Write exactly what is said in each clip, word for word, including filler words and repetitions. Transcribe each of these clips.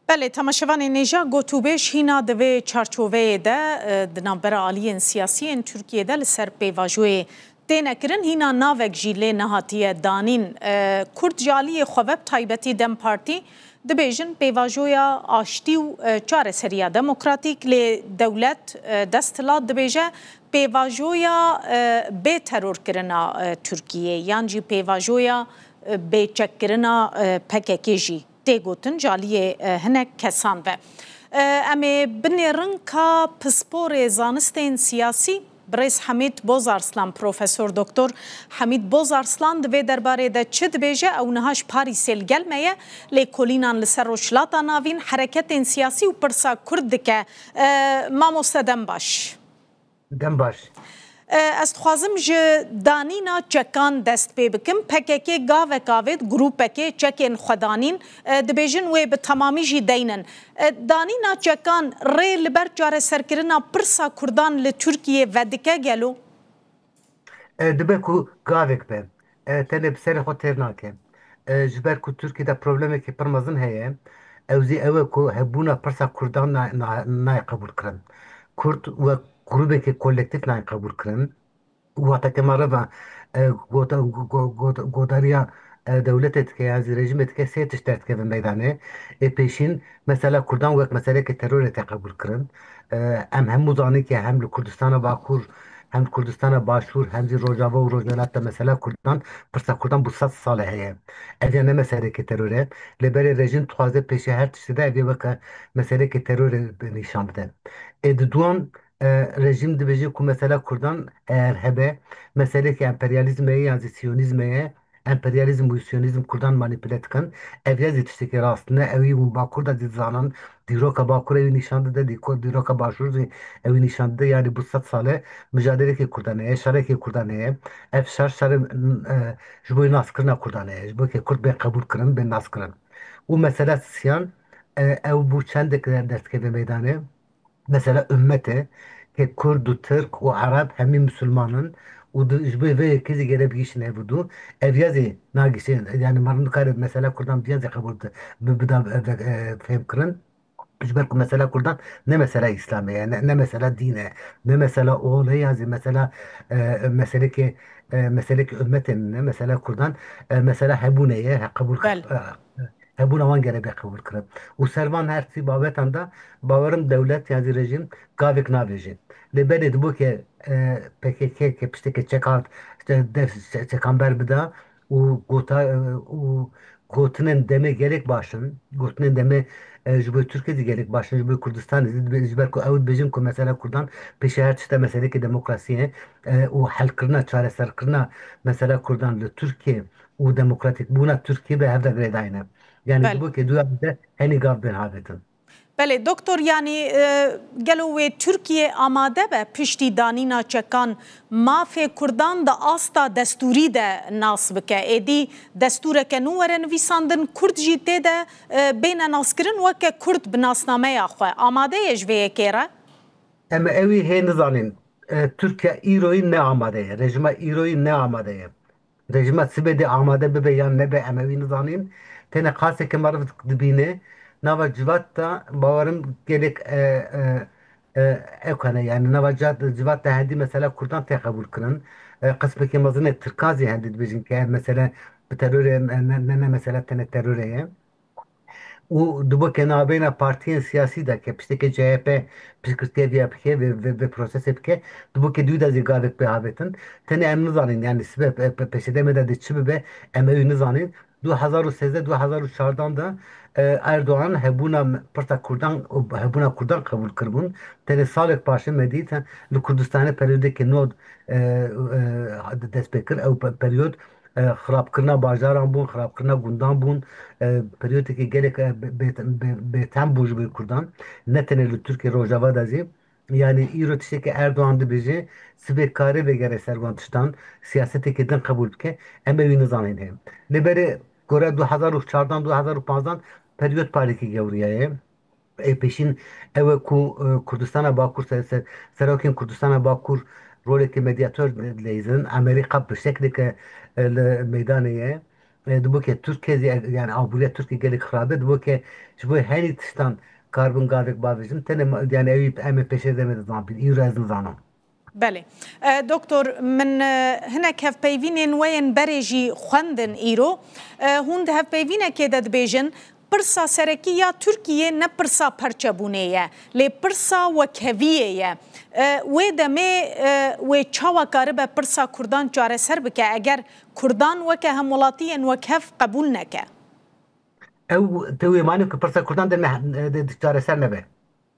Belê, temaşevanên hêja, gotûbêj hîna di vê çarçoveyê de, e, di navbera aliyên siyasî yên Tirkiyê de li ser pêvajoyê têne kirin, hîna navek jî lê nehatiye danîn. E, Kurd ji aliyê xwe ve, bi taybetî DEM Partî, dibêjin pêvajoya aştî û, e, çareseriya demokratîk, lê dewlet, e, desthilat dibêje pêvajoya, e, bê terorkirina, e, Tirkiyê yan jî pêvajoya, e, bêçekkirina, e, P K K jî tê gotin ji aliyê, e, hinek kesan ve. E, em ê binêrin ka pisporê zanistên siyasî, birêz Hemîd Bozarslan, Profesor Doktor Hemîd Bozarslan di vê derbarê de çi dibêje, ew niha ji Parîsê li gel me ye, lêkolînan li ser Rojhilata Navîn, hereketên siyasî û pirsa Kurd dike. E, mamoste, dem baş. Dem baş. E, ez dixwazim ji danîna çekan dest pê bikim. P K K gavek avêt, grûpekê çekên xwedanîn, e, dibêjin wê bi temamî jî deynin. E, danîna çekan rê li ber çareserkirina pirsa Kurdan li Tirkiyê vedike gelo? E, dibe ku gavek be. E, tenê bi serê xwe têr nake. E, ji ber ku Tirkiye de problemekî pir mezin heye, ew zî ew e ku hebûna pirsa Kurdan na-, na-, nayê qebûl kirin. Kurd wek grûbekê kolektîf nayên qebûl kirin. Wexteke me reva, e, goda-, go-, go-, godariya, e, dewletê dike yan zî rejîmê dike, sê tişt derdikevin meydanê. Ê pêşîn mesela Kurdan wek meseleke terorê tê qebûl kirin. E, em hemû zanin ke hem li Kurdistana Bakur, hem li Kurdistana Başûr, hem zî Rojava û Rojhilat de mesela Kurdan, pirsa Kurdan bû sed sal e heye. Ev ya ne meseleke teror e. Lê berê rejîm dixwaze pêşiya her tiştê de ev ê weke meseleke terorê nîşan bide. Ê di duan, e, rejîm dibêje ku mesela Kurdan eğer hebe, meseleke emperyalîzmê ye yan zî siyonîzmê ye, emperyalîzm û siyonîzm Kurdan manîpule dikin. Ev ya zî tiştekî rast ne, ew ê hûn Bakur de zî dizanin, dîroka Bakur ewî nîşan dide, dîko-, dîroka Başûr zî ewî nîşan dide. Yanî bu sed sal e micadelekê Kurdan heye, şerekê Kurdan heye. Ev şer, şerê, e, ji bo naskirina Kurdan heye, ji bo ke Kurd bên qebûl kirin, bên naskirin. Û mesela sisiyan, e, ew bû çendek derdikeve meydanê. Mesela ummet e, ke Kurd û Tirk û Ereb hemî Misilman in û di, ji bo vê yekê zî gere bigihîşin hevdu. Ev ya zî nagihîşin, yani meriv nikare mesela Kurdan bi ya zî qebûl bi, bi, bida, e, e, fêm kirin. Ji ber ku mesela Kurdan ne mesela Îslamê ye, ne, ne mesela dîn e, ne mesela oğul e, ya zî mesela, e, meseleke, e, meseleke ummet e, ne mesela Kurdan, e, mesela hebûne ye, he, qebûl Bel. e, hebûna wan gere bê qebûl kirin. Û ser van her sî babetan de bawerim dewlet yan zî rejîm gavek navêje. Lê belê dibo ke, e, P K K ke pişteke çek hat, işte dev çe-, çekan ber bida û gota, e, û gotinên demê gelek baş in. Gotinên demê, e, ji bo Tirkiye zî gelek baş in, ji bo Kurdistanê zî dibe-, ji ber ku ew dibêjin ku mesela Kurdan pêşiya her tişta meseleke demokrasiyê, e, û helkirina, çareserkirina mesela Kurdan li Tirkiye û demokratîk bûna Tirkiye bi hev de girêdayî ne. Yani Belê. dibo ke duya de henî gav bên havêtin. Belê, doktor, yanî, e, gelo wê Tirkiye amade be piştî danîna çekan mafê Kurdan di asta destûrî de nas bike? Êdî destûreke nû were nivîsandin, Kurd jî tê de, e, bêne naskirin weke Kurd bi nasnameya xwe. Amade ye ji vê yekê re? Em ewî hê nizanîn. E, Tirkiye îroyî ne amade ye. Rejîma îroyî ne amade ye. Rejîma sibê dê amade bibe yan nebe, em ewî nizanîn. Tenê qaseke meriv dibîne. Nava civat de bawerim gelek, e, e, e, ew hene, yani nava civat, civat de hendî mesela Kurdan tê qebûl kirin. E, qismeke mezin e Tirkan zî hendî dibêjin ke ev mesele bi terorê ne, ne, ne, ne mesela tenê terorê ye. Û dibo ke navbeyna partiyên siyasî de ke pişteke C H P piştgirtiye viya bike, vê, vê, vê prosesê bike, dibo ke dû de zî gavek bê havêtin. Tenê em nizanîn, yani sibe pe-, pe-, pêşedemê de dê çi bibe, em ewî nizanîn. Du hezar û sêzdeh, du hezar û çardan de, e, Erdogan hebûna m-, pirsa Kurdan û hebûna Kurdan qebûl kiribûn. Tenê salek paşê me dît, he, li Kurdistanê periyodeke nod, e, e, dest pê kir. Ew pe-, periyod e, xirabkirina bajaran bûn, xirabkirina gundan bûn, e, periyodekî gelek, e, bê-, bê-, bê-, bêtem bû ji bo Kurdan. Ne tenê li Tirkiye, Rojava de zî. Yani îro tiştekî Erdogan dibêje, sibê kare vegere ser wan tiştan, siyaseteke din qebûl bike, em ê wî nizanîn hê. Lê berê gore du hezar û çardan, du hezar û panzdan periyod parêkî gewriyaye. Ê pêşîn ew e ku, e, Kurdistana Bakur, ser, ser, serokên Kurdistana Bakur roleke medyator dileyzin. Amerîka bi şekleke, e, li meydanê ye. E, dibo ke Tirkiye zî, e, yani aboriya Tirkiye gelek xirab e, dibo ke ji bo herî tiştan karibin gavek bavêjin, tenê ma-, yani ew ê em ê pêşê demê de zanbîn. Îro ez nizanim. Belê. E, doktor, min, e, hinek hevpeyvînên we yên berê jî xwendin îro. E, hûn di hevpeyvînekê de dibêjin, pirsa serekî ya Tirkiyê ne pirsa perçebûnê ye, lê pirsa wekheviyê ye. E, wê demê, e, wê çawa karibe pirsa Kurdan çareser bike, eger Kurdan weke hemwelatiyên wekhev qebûl neke? Ew tewê mane ku pirsa Kurdan de ne, de, de çareser nebe.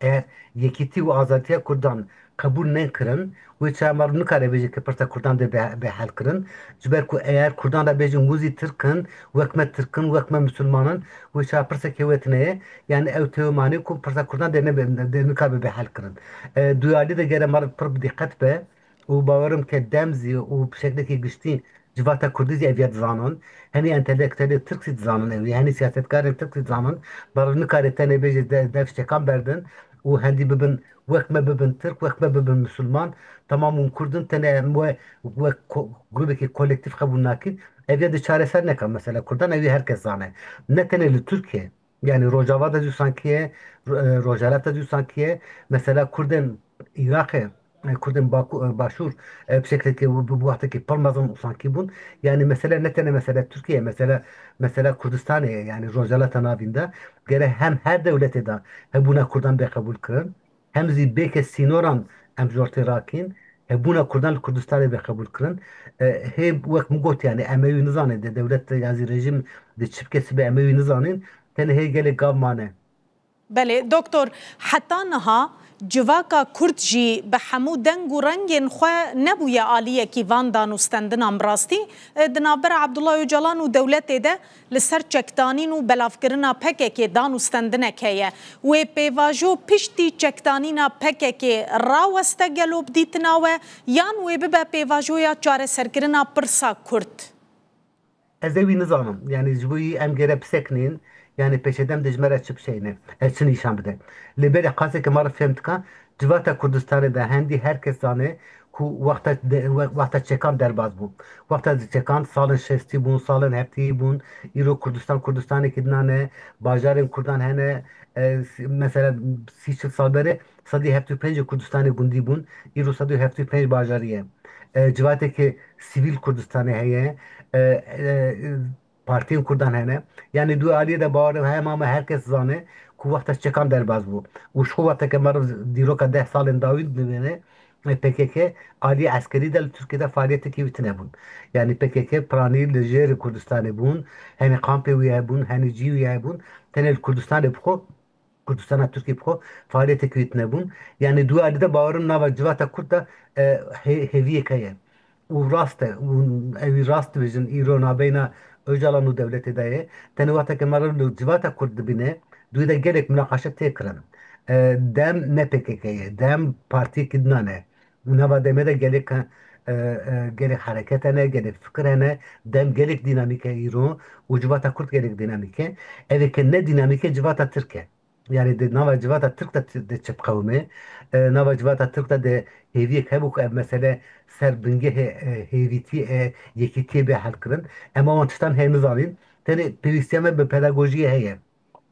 Eger yekîtî û azadiya Kurdan qebûl nekirin, wê çawa mar nikare bêje ke pirsa Kurdan de be, be hel kirin. Ji ber ku eger Kurdan re bêjin hûn zî Tirk in, wek me Tirk in, wek me Misilman in, wê çawa pirsekê we tune ye. Yani ew tewê mane ku pirsa Kurdan de nebe, de nikabe be hel kirin. E, duyalî de gere mar pir bi dîqet be û bawerim ke dem zî û bi şeklekî giştî civata Kurdî zî ev ya dizanin. Henî entelektuelê Tirk zî dizanin ew ê, henî siyasetkarên Tirk zî dizanin. Bawer nikare tenê bêje de, dev çekan berdin û hendî bibin wek me bibin Tirk, wek me bibin Misilman. Temam hûn Kurd in, tenê em we wek ko-, grûbekî kolektîf qebûl nakin. Ev ya di çareser neke mesela Kurdan, ew ê her kes zane. Ne tenê li Tirkiye, yani Rojava de jî sankî ye, Ro-, e, Rojhilat de jî sankî ye. Mesela Kurdên Iraqê, e, Kurdên Baku-, e, Başûr, e, bi şeklekê û bi, bi wextekê pir mezin û sankî bûn. Yani mesele ne tenê mesele Tirkiye, mesele, mesele Kurdistanê ye, yani Rojhilata Navîn de. Gere hem her dewletê de hebûna Kurdan bê qebûl kirin, hem zî bê ke sînoran em ji ortê rakîn, hebûna Kurdan li Kurdistanê bê qebûl kirin. E, hê wek min got, yani em ê wî nizanin, de dewlet ya zî rejîm de çi bike sibe em ê wî nizanin, tenê hê gelek gav mane. Belê, doktor, heta niha civaka Kurd jî bi hemû deng û rengên xwe nebûye aliyekî van danûstendinan. Bi rastî, e, di navbera Abdullah Ocalan û dewletê de li ser çekdanîn û belavkirina P K K danûstendinek heye. Wê pêvajo piştî çekdanîna P K K raweste gelo bi dîtina we, yan wê bibe pêvajoya çareserkirina pirsa Kurd? Ez ê wî nizanim. Yani ji bo wî em gere biseknîn, yani pêşedem de ji me re çi bişeyne, ez çi nîşan bide. Lê belê qaseke me re fêm dika, civata Kurdistanê de hendî her kes zane ku wexta de, we-, wexta çekan derbas bû. Wexta çekan salên şêstî bûn, salên heftî bûn. Îro Kurdistan, Kurdistanekî din e, bajarên Kurdan hene, e, s-, mesela sî çil sal berê sedî heftê û pêncê Kurdistanê gundî bûn. Îro sed û heftê û pênc bajarî ye. E, civateke sivîl Kurdistanê heye. E, e, partiyên Kurdan hene. Yani du aliyê de bawer hema me her kes zane ku wexta çekan derbas bû. Û ji xwe wexteke meriv dîroka deh salên dawî dibîne, P K K aliyê eskerî de li Tirkiye de faaliyeteke wî tune bûn. Yani P K K piranî li jêrê Kurdistanê bûn, henî kampê wî hebûn, henî cî wî hebûn. Tenê li Kurdistanê bi xwe, Kurdistana Tirkî bi xwe faaliyeteke wî tune bûn. Yani du alî de bawerim nava civata Kurd de, e, hê-, hêviyek heye. Û rast e, û ew ê rast dibêjin, îro nabeyna Ocalan û dewletê de ye. Tenê wexteke meriv li civata Kurd dibîne, duyê de gelek minaqeşe tê kirin. E, dem ne P K K ye, dem partiyekî dinan e. Nava demê de gelek, e, e, gelek hereket hene, gelek fikir hene, dem gelek dînamîk e îro û civata Kurd gelek dînamîk e. Ev ê ke ne dînamîk e, civata Tirk e. Yani di nava civata Tirk de ti-, de çi biqewime? E, nava civata Tirk de, de hêviyek hebû ku ev mesele ser bingehê, e, hêvîtî, e, yekîtiyê bê helkirin. Em wan tiştan hê nizanîn. Tenê pêwîstiya me bi pedagojiyê heye.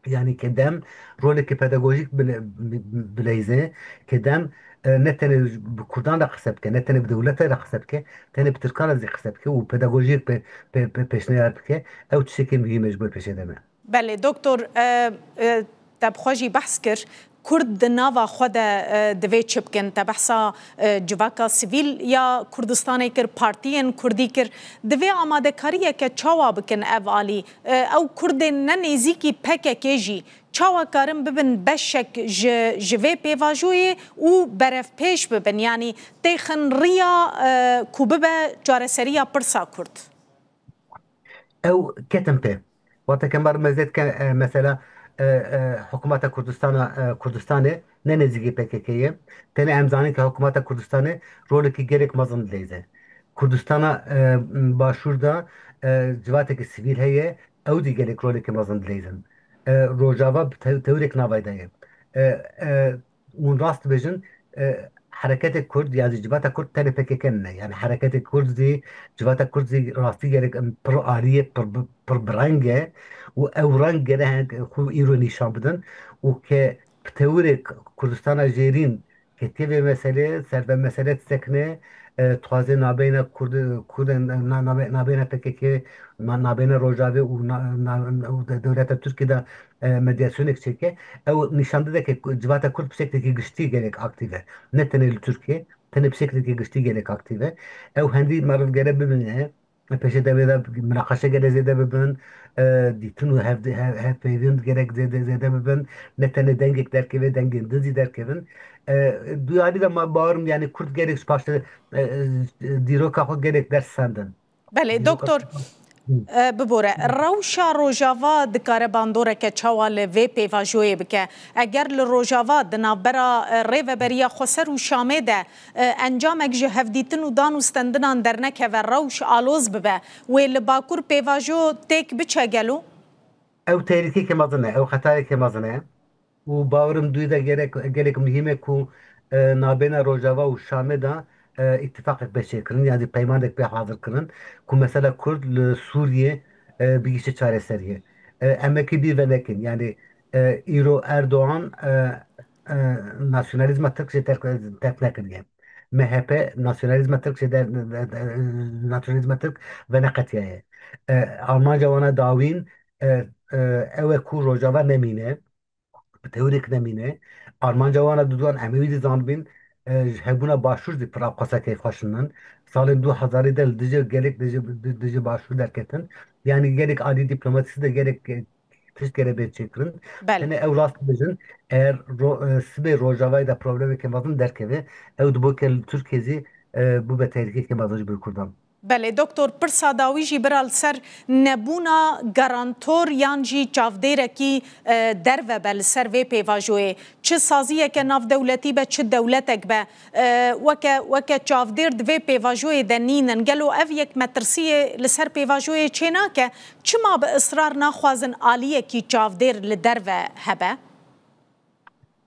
Yani ke dem roleke pedagojîk bile-, bi-, bileyze, ke dem, e, ne tenê bi Kurdan re qise bike, ne tenê bi dewlete re qise bike, tenê bi Tirkan re zî qise bike û pedagojiyek pe-, pe-, pe-, pêşniyar bike. Ew tiştekê muhîm e ji bo pêşê demê. Belê, doktor, e, e, te bi xwe jî behs kir. Kurd di nava xwe de, e, divê çi bikin? Te behsa, e, civaka sivîl ya Kurdistanê kir, partiyên Kurdî kir. Divê amadekariyeke çawa bikin ev alî? E, ew Kurdên ne nêzîkî P K K jî çawa karin bibin beşek ji, ji vê pêvajoyê û berevpêş bibin? Yanî têxin riya, e, ku bibe çareseriya pirsa Kurd? Ew ketin pê. Wexteke me mezêt ke, e, mesela, e, e, hikûmeta Kurdistana, e, Kurdistanê ne nêzîkî P K K ye. Tenê em zanin ke hikûmeta Kurdistanê rolekî gelek mezin dileyze. Kurdistana, e, Başûr de, e, civateke sivîl heye, ew dî gelek roleke mezin dileyzin. E, Rojava bi tew-, tewrek navay de ye. E, e, hûn rast dibêjin, e, hereketê Kurd ya zî civata Kurd tenê P K K nine. Yani hereketê Kurd zî, civata Kurd zî rastî gerek em pir alî ye, pir bi-, pir bi reng e û ew reng gerek xwe îro nîşan bidin û ke bi tewirê Kurdistana Jêrîn ketiye vê meselê, ser vê meselê disekine, e, dixwaze nabeyna Kurd, Kurd, na-, nabe-, nabeyna P K K, na-, nabeyna Rojavê û na-, na-, û de-, dewleta Tirkiyê de, e, medyasyonek çêke. Ew nîşan dide ke civata Kurd bi şeklekî giştî gelek aktîv e. Ne tenê li Tirkiyê, tenê bi şeklekî giştî gelek aktîv e. Ew hendî meriv gere bibîne, pêşê de wê de minaqeşe gere zêde bibin, e, dîtin û hev-, hev-, hevpeyvîn gerek zêde, zêde bibin. Ne tenê dengek derkeve, dengên din zî derkevin. E, duyarî de ma bawerim, yani Kurd gerek ji paşê, e, e, dîroka xwe gerek ders sendin. Belê, doktor, e, bibore. Rewşa Rojava dikare bandoreke çawa li vê pêvajoyê bike? Eger li Rojava di navbera, e, Rêveberiya Xweser û Şamê de, e, encamek ji hevdîtin û dan û stendinan dernekeve, rewş aloz bibe, wê li Bakur pêvajo têk biçe gelo? Ew tehlîkeke mezin e, ew xetayeke mezin e. Û bawerim duyê de gerek, gelek muhîm e ku, e, nabêna Rojava û Şamê de, e, îtîfaqek bê çêkirin, yan jî peymanek bê hazir kirin, ku mesela Kurd li Sûriyê, e, bigihîşte çareseriyê. E, em ê kê bîr venekin, yanî, e, îro Erdogan, e, e, nasyonalîzma Tirk jê terk, terk nekiriye. M H P nasyonalîzma Tirk jê der, nasyonalîzma Tirk veneqetiyaye. E, armanca wana dawîn, e, e, ew e ku Rojava nemîne, bi tewirek nemîne. Armanca wana diduan em ê wî dizanibin, e, ji hebûna Başûr zî pir ewqasa keyfxweş nînin. Salên du hezarî de li dijî gelek dijî, di-, dijî Başûr derketin. Yanî gelek alî dîplomasî de gelek, e, tişt gere bên çêkirin. Belê. Tenê ew rast dibêjin, eger ro-, e, sibê Rojavayê de problemeke mezin derkeve, ew dibo ke li Tirkiyê zî, e, bûbe tehlîkeke mezin ji bo Kurdan. Belê, doktor, pirsa dawî jî bira li ser nebûna garantor yan jî çavdêrekî, e, derve be li ser vê pêvajoyê. Çi saziyeke navdewletî be, çi dewletek be, e, weke, weke çavdêr di vê pêvajoyê de nînin. Gelo ev yek metirsiyê li ser pêvajoyê çênake? Çima bi israr naxwazin aliyekî çavdêr li derve hebe?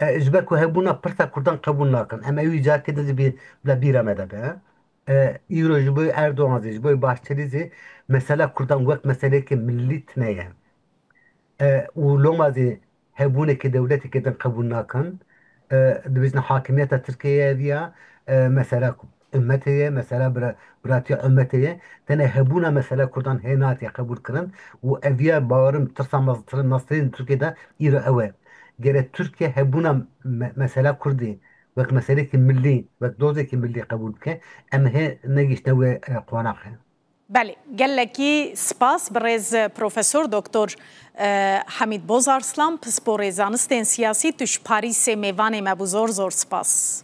E, ji ber ku hebûna pirsa Kurdan qebûl nakin. Em ewî carkê din jî bî-, bila bîra me de be. E, îro ji bo Erdogan zî, ji bo Başçelî zî mesela Kurdan wek meseleyeke millî tune ye. E, û loma zî hebûneke dewleteke din qebûl nakin. E, dibêjin hakimiyeta Tirkiyeyê ev ya, e, mesela ummetê ye, mesela bira-, biratiya ummetê ye. Tenê hebûna mesela Kurdan hê natiye qebûl kirin û ev ya bawerim tirsa meztir-, meztirîn Tirkiye de îro ew e. Gere Tirkiye hebûna me-, mesela Kurdî wek meselekî millî, wek dozekî millî qebûl bike, em hê negihiştine wê, e, qonaxê. Belê, gelekî spas birêz Profesor Doktor, e, Hamîd Bozarslan, pisporê zanistên siyasî, tu ji Parîsê mêvanê me bû, zor zor spas.